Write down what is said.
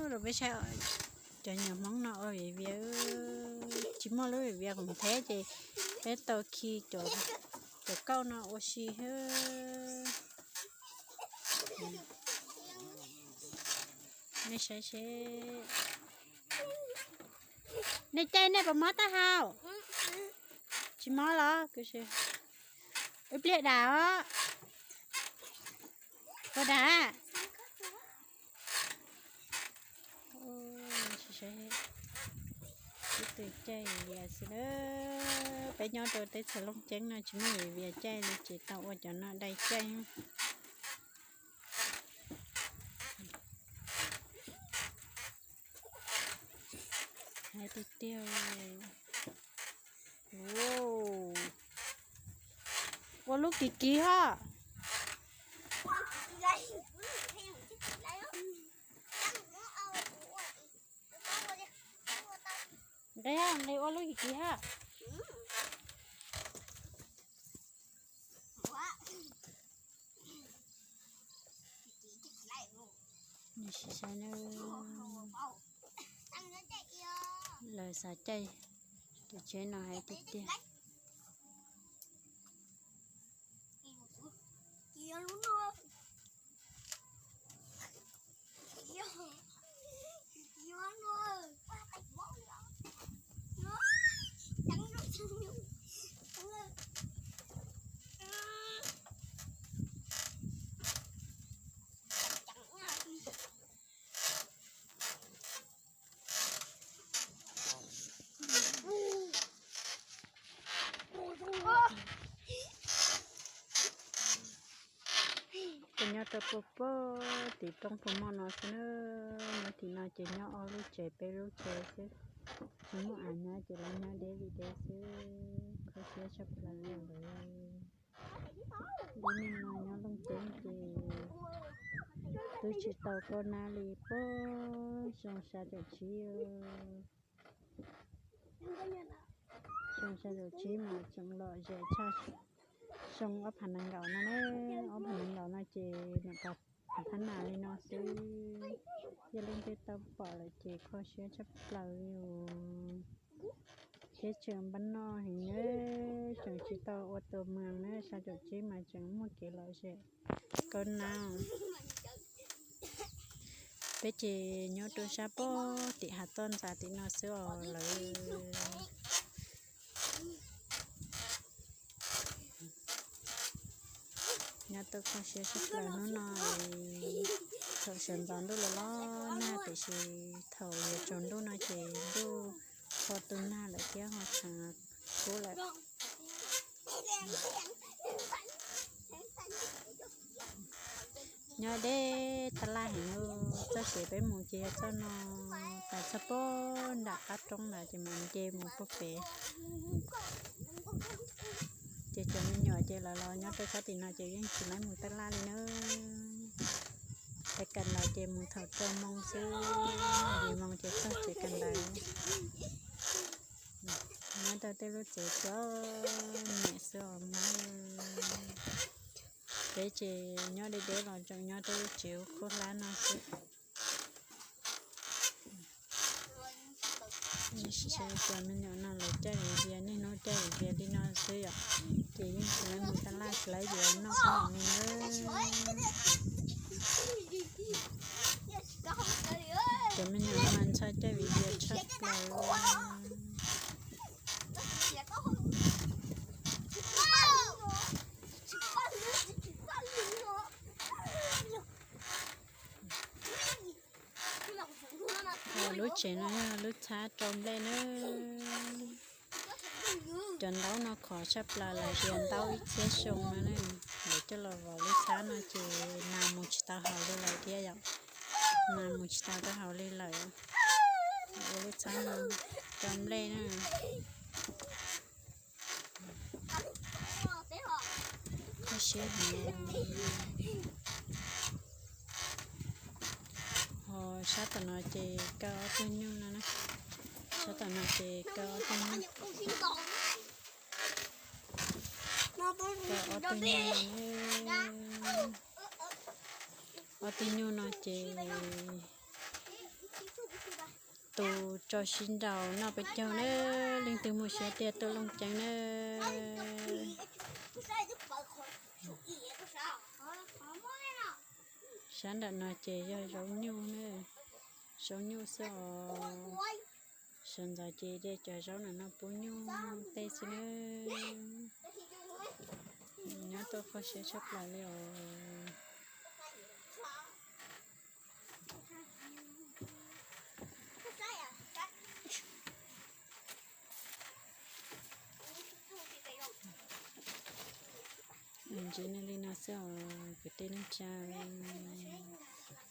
Rau peb saib cov nyuam Hmoob no ua vim vias, tsis muaj lub vim vias khoom thiab ces peb tau khi cov kauj no ua si xwb. Nej saib seb, nej caij nej puas mob taub hau? Tsis mob los? Wb pliag dam os. Puas dam? Ib tug caij vias xwb na. Peb nyob rau teb chaws Looj Ceeb no tsis muaj vim vias caij li ces tau ua cov no dai caij. Hais tiag tiag. Ua lub kiv kiv ho. Nqis, nqis ua lub kiv kiv ho. Lawv xav caij tus tsheb no hais tiag tiag. Ces nyob rau puag puag tim roob puag moj no xwb na. Nyob tim no ces nyob ob lub tsev peb lub tsev xwb, tsis muaj av nyob ces lawv nyob deb li deb xwb, kho siab tshaj plaws li lawm. Lub neej no nyob Looj Ceeb ces twb tsis tau koj nab li puag xyoo xya caum tsib. Xyoo xya caum tsib mas tseem lom zem tshaj xyoo ob phav nees nkaum no na. Ob phav nees nkaum no ces niam tais thab nas li no xwb. Yog leej twg tau pom lawm ces kho siab tshaj plaws li os. Teb chaws npab noj heev na, tseem tsis tau ua tus moos na, xya caum tsib mas tseem muaj kev lom zem koj nab. Peb ces nyob rau sab puag tim hav toj ntxas tim no xwb os lawv. Nyob tau kho siab tshaj plaws hnub no, thaum sawv ntxov ntuj los los nag tiam sis thaum yuav tsaus ntuj no ces ntuj ho tu nag lawm thiab ho tshav kub lawm. Nyob deb tab laj heev li, txoj kev peb mus ces yog txoj no, tas txog puag nram qab roob ntawd ces mam nce mus puag pem. Ces cov me nyuam ces lawv los nyob rau sab tim no ces yeej tsis laib mus tab laj li na. Peb kawm ntawv ces mus thaum rau moo xwb, yim moo ces txog tsev kawm ntawv. Nyob rau tej lub tsev txom nyem xwb os mog. Peb ces nyob deb deb los tseem nyob rau lub tsev khaub hlab no xwb. Cov me nyuam no lawv caij vim tias niaj hnub caij vim tias li no xwb yom, ces yeej tsis laib mus tab laj tsis laib yuav noj qab noj li na. Cov me nyuam no mas ntshai caij vim tias tshaj plaws. Lub tsev no yog lub txhab rau nplej na. Cov ntaub no khov tshaj plaws, lawv tias ntaub ib txhiab xyoo no na. Lawv coj los vov lub txhab no ces nas mus tsis tau haus li lawm thiab yom. Nas mus tsis tau rau hauv li lawm. Ua lub txhab no rau nplej na. Kho siab heev. Ho sab tom no ces kaw ob tug nyuj no na. Sab tom no ces kaw ob tug nyuj. Kaw ob tug nyuj no, ob tug nyuj no ces tus tso sib nraus noj peb caug na, leej twg muaj siab tiag tuaj Looj Ceeb na. Sab nram no ces yog zaub nyuj na, zaub nyuj xwb os. Sawv ntxov ces de cov zaub no no pub nyuj tej xwb na. Nyob tau kho siab tshaj plaws li os. Ntxiv no li no xwb os kwv tij neej tsa.